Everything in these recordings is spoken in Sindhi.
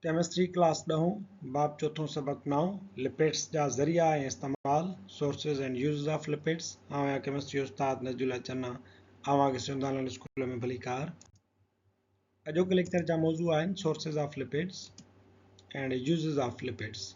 ڪيمسٽري ڪلاس ڏهون، باب چوٿون سبق نائون، لپيڊس جا ذريعا ۽ استعمال، Sources and Uses of Lipids، آئون آهيان ڪيمسٽري استاد نجي الله چنا، اوهان کي سنڌ آنلائن اسڪول ۾ ڀليڪار. اڄوڪي ليڪچر جا موضوع آهن Sources of Lipids and Uses of Lipids.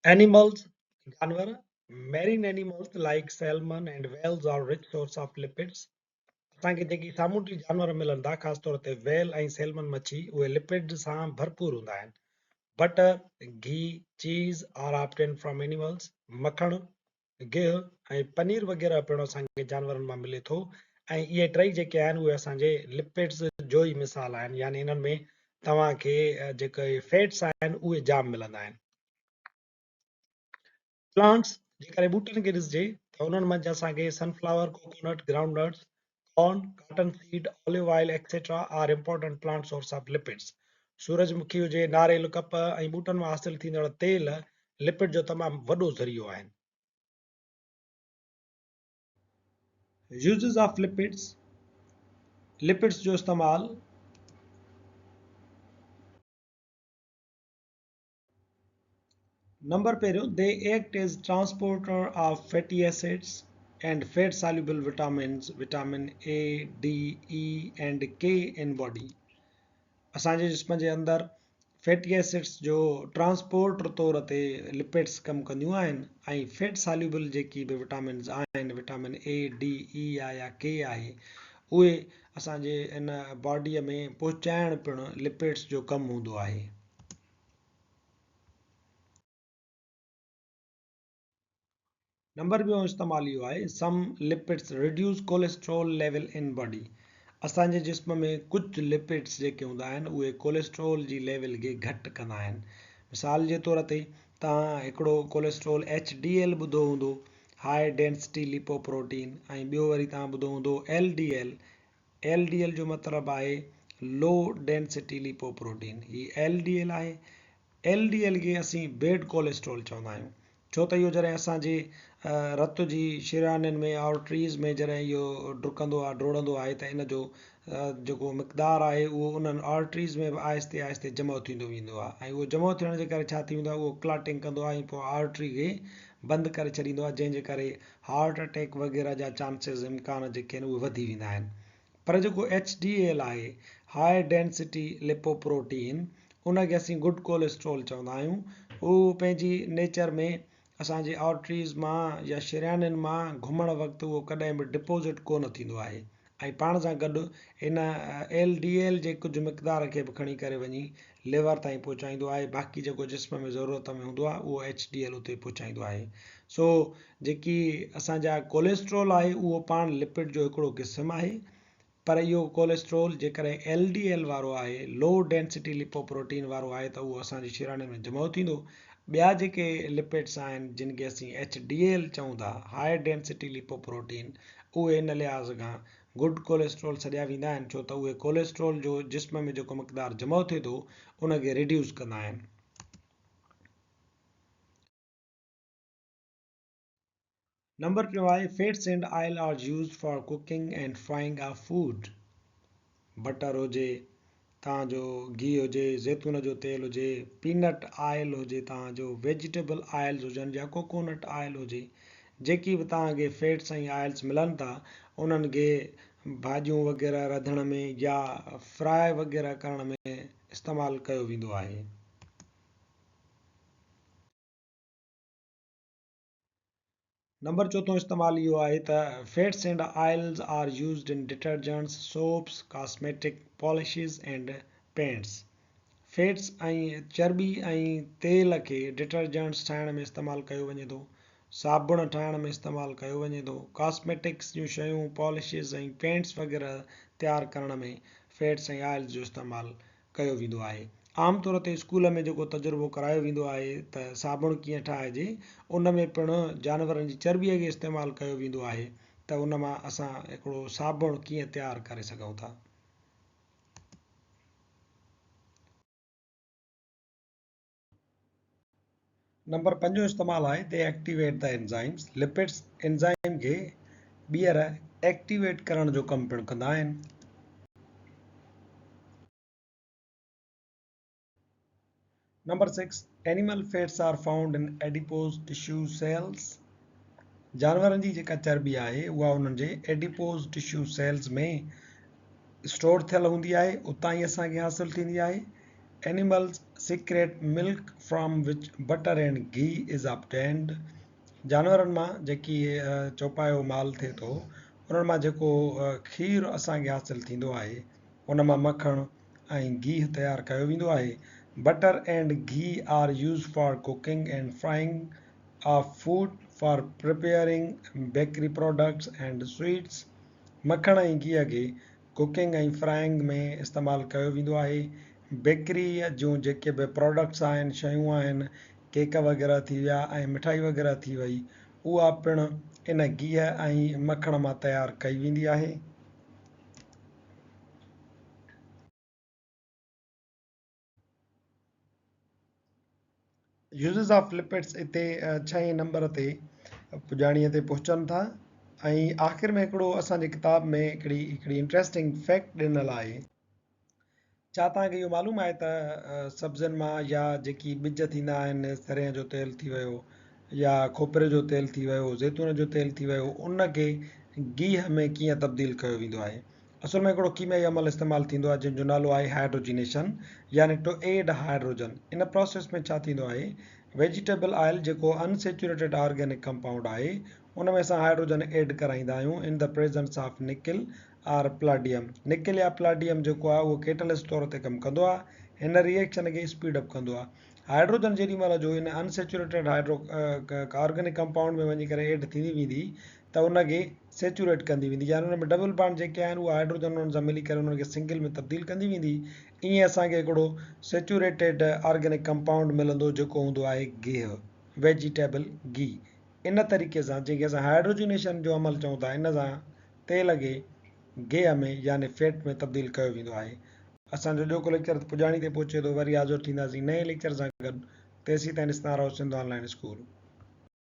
Animals, جانور، Marine animals like salmon and whales are rich source of lipids. اسان کي جيڪي سامونڊي جانور ملن ٿا خاص طور تي ويل ۽ سيلمن مڇي اهي لپيڊز سان ڀرپور هوندا آهن. بٽر، گهي، Cheese are obtained from animals. مکڻ، گيهه ۽ پنير وغيره پڻ اسان کي جانورن مان ملي ٿو ۽ اهي ٽئي جيڪي آهن اهي اسان جي لپيڊز جو ئي مثال آهن يعني انهن ۾ توهان کي جيڪي فيٽس آهن اهي جام ملندا آهن. پلانٽس، جيڪڏهن ٻوٽن کي ڏسجي ته انهن منجهه اسان کي sunflower, coconut, groundnuts, corn, cotton seed, olive oil etcetera are important plant source of lipids. سورج مکي هجي، ناريل، ڪپهه ۽ ٻوٽن مان حاصل ٿيندڙ تيل لپڊ جو تمام وڏو ذريعو آهن. Uses of Lipids، lipids جو استعمال. نمبر پهريون، They act as transporter of fatty acids and fat soluble vitamins, vitamin A, D, E and K in body. اسان جي جسم جي اندر فيٽي ايسڊس جو ٽرانسپورٽر طور تي لپيڊس ڪم ڪنديون آهن ۽ فيٽ ساليوبل جيڪي به وٽامنز آهن وٽامن اي، ڊي، اي آهي يا ڪي آهي اهي اسان جي ان باڊي ۾ پهچائڻ پڻ لپيڊس جو ڪم هوندو آهي. نمبر ٻيون استعمال اهو آهي some lipids reduce cholesterol level in body اسان جي جسم ۾ ڪجهه لپڊس جيڪي هوندا آهن اهي ڪوليسٽرول جي ليول کي گهٽ ڪندا آهن مثال جي طور تي توهان هڪڙو ڪوليسٽرول ايڇ ڊي ايل ٻڌو هوندو هاء ڊينسٽي ليپو پروٽين ۽ ٻيو وري توهان ٻڌو هوندو L D L L D L جو مطلب آهي لو ڊينسٽي ليپو پروٽين هي ايل ڊي ايل آهي ايل ڊي ايل کي اسين بيڊ ڪوليسٽرول چوندا آهيون ڇو ته اهو جڏهن اسان جي رت جي شريانين ۾ آرٽريز ۾ جڏهن اهو ڊڪندو آهي ڊوڙندو آهي ته ان جو جيڪو مقدار آهي اهو انهن آرٽريز ۾ به آهستي آهستي جمع ٿيندو ويندو آهي ۽ اهو جمع ٿيڻ جي ڪري ڇا ٿي ويندو آهي اهو ڪلاٽنگ ڪندو آهي ۽ پوء آرٽري کي بند ڪري ڇڏيندو آهي جنهن جي ڪري هارٽ اٽيڪ وغيره جا چانسز، امڪان، جيڪي آهن اهي وڌي ويندا آهن پر جيڪو ايڇ ڊي ايل آهي هاء ڊينسٽي لپو پروٽين ان کي اسين گڊ ڪوليسٽرول چوندا آهيون اهو پنهنجي نيچر ۾ اسان جي آرٽريز مان يا شريانين مان گهمڻ وقت اهو ڪڏهن به ڊپوزٽ ڪو نه ٿيندو آهي ۽ پاڻ سان گڏ ان ايل ڊي ايل جي ڪجهه مقدار کي به کڻي ڪري وڃي ليور تائين پهچائيندو آهي باقي جيڪو جسم ۾ ضرورت ۾ هوندو آهي اهو ايڇ ڊي ايل اتي پهچائيندو آهي سو جيڪي اسان جا ڪوليسٽرول آهي اهو پاڻ لپڊ جو هڪڙو قسم آهي پر اهو ڪوليسٽرول جيڪڏهن ايل ڊي ايل وارو آهي لو ڊينسٽي لپو پروٽين وارو آهي ته اهو اسان جي شريانين ۾ جمع ٿيندو ٻيا جيڪي لپڊس آهن جن کي اسين ايڇ ڊي ايل چئون ٿا هاء ڊينسٽي لپو پروٽين اهي ان لحاظ کان گڊ ڪوليسٽرول سڏيا ويندا آهن ڇو ته اهي ڪوليسٽرول جو جسم ۾ جيڪو مقدار جمع ٿئي ٿو ان کي ريڊيوس ڪندا آهن. نمبر ٽيون آهي fats and oil are used for cooking and frying of food butter هجي توهان جو گيهه هجي، زيتون جو تيل هجي، پينٽ آئل هجي توهان جو ويجيٽيبل آئلز هجن يا ڪوڪونٽ آئل هجي، جيڪي به توهان کي فيٽس ۽ آئلز ملن ٿا انهن کي ڀاڄيون وغيره رڌڻ ۾ يا فراء وغيره ڪرڻ ۾ استعمال ڪيو ويندو آهي. نمبر چوٿون استعمال اهو آهي ته fats and oils are used in detergents, soaps, cosmetic polishes and paints. Fats ۽ چرٻي ۽ تيل کي ڊٽرجنٽس ٺاهڻ ۾ استعمال ڪيو وڃي ٿو، صابڻ ٺاهڻ ۾ استعمال ڪيو وڃي ٿو، ڪاسميٽڪس جون شيون، پالشز ۽ پينٽس وغيره تيار ڪرڻ ۾ فيٽس ۽ آئلز جو استعمال ڪيو ويندو آهي. عام طور تي اسڪول ۾ جيڪو تجربو ڪرايو ويندو آهي ته صابڻ ڪيئن ٺاهجي ان ۾ پڻ جانورن جي چرٻيء کي استعمال ڪيو ويندو آهي ته ان مان اسان هڪڙو صابڻ ڪيئن تيار ڪري سگهون ٿا. نمبر پنجون استعمال آهي They activate the enzymes، lipids enzyme کي ٻيهر ايڪٽيويٽ ڪرڻ جو ڪم پڻ ڪندا آهن. Number 6 Animal fats are found in adipose tissue cells جانورن جي جيڪا چرٻي آهي اها انهن جي ايڊيپوز ٽشو سيلز ۾ اسٽور ٿيل هوندي آهي اتان ئي اسان کي حاصل ٿيندي آهي Animals secrete milk from which butter and ghee is obtained. جانورن مان جيڪي چوپايو مال ٿئي ٿو انهن مان جيڪو کير اسان کي حاصل ٿيندو آهي ان مان مکڻ ۽ گيهه تيار ڪيو ويندو آهي. Butter and ghee are used for cooking and frying of food, for preparing bakery products and sweets. مکڻ ۽ گيهه کي ڪوڪنگ ۽ فرائنگ ۾ استعمال ڪيو ويندو آهي. بيڪري جون جيڪي به پراڊڪٽس آهن، شيون آهن، ڪيڪ وغيره ٿي ويا ۽ مٺائي وغيره ٿي وئي، اها پڻ ان گيهه ۽ مکڻ مان تيار ڪئي ويندي آهي. يوزز آف لپڊس اتي ڇهين نمبر تي پڄاڻيء تي پهچن ٿا ۽ آخر ۾ هڪڙو اسان جي ڪتاب ۾ هڪڙي هڪڙي انٽريسٽنگ فيڪٽ ڏنل آهي. ڇا توهان کي اهو معلوم آهي ته سبزين مان يا جيڪي ٻج ٿيندا آهن سرينهن جو تيل ٿي ويو يا کوپري جو تيل ٿي ويو زيتون جو تيل ٿي ويو ان کي گيهه ۾ ڪيئن تبديل ڪيو ويندو آهي؟ اصل ۾ هڪڙو ڪيميائي عمل استعمال ٿيندو آهي جنهن جو نالو آهي هائڊروجنيشن يعني ٽو ايڊ هائڊروجن. ان پراسيس ۾ ڇا ٿيندو آهي ويجيٽيبل آئل جيڪو ان سيچوريٽيڊ آرگينڪ ڪمپائونڊ آهي ان ۾ اسان هائڊروجن ايڊ ڪرائيندا آهيون in the presence of nickel or palladium. Nickel يا پلاڊيم جيڪو آهي اهو ڪيٽلسٽ طور تي ڪم ڪندو آهي هن ري ايڪشن کي اسپيڊ اپ ڪندو آهي. هائڊروجن جيڏي مهل جو ان ان سيچوريٽيڊ هائڊرو آرگينڪ ڪمپائونڊ ۾ وڃي ڪري ايڊ ٿيندي ويندي ته ان کي سيچوريٽ ڪندي ويندي يعني ان ۾ ڊبل بانڊ جيڪي آهن اهي هائڊروجن انهن سان ملي ڪري انهن کي سنگل ۾ تبديل ڪندي ويندي ائين اسان کي هڪڙو سيچوريٽيڊ آرگينڪ ڪمپائونڊ ملندو جيڪو هوندو آهي گيهه ويجيٽيبل گي ان طريقي سان جنهن کي اسان هائڊروجنيشن جو عمل چئون ٿا ان سان تيل کي گيهه ۾ يعني فيٽ ۾ تبديل ڪيو ويندو آهي. اسان جو اڄوڪو ليڪچر پڄاڻي تي پهچي ٿو وري حاضر ٿينداسين نئين ليڪچر سان گڏ تيسين تائين ڏسندا رهو سنڌ آن لائين اسڪول.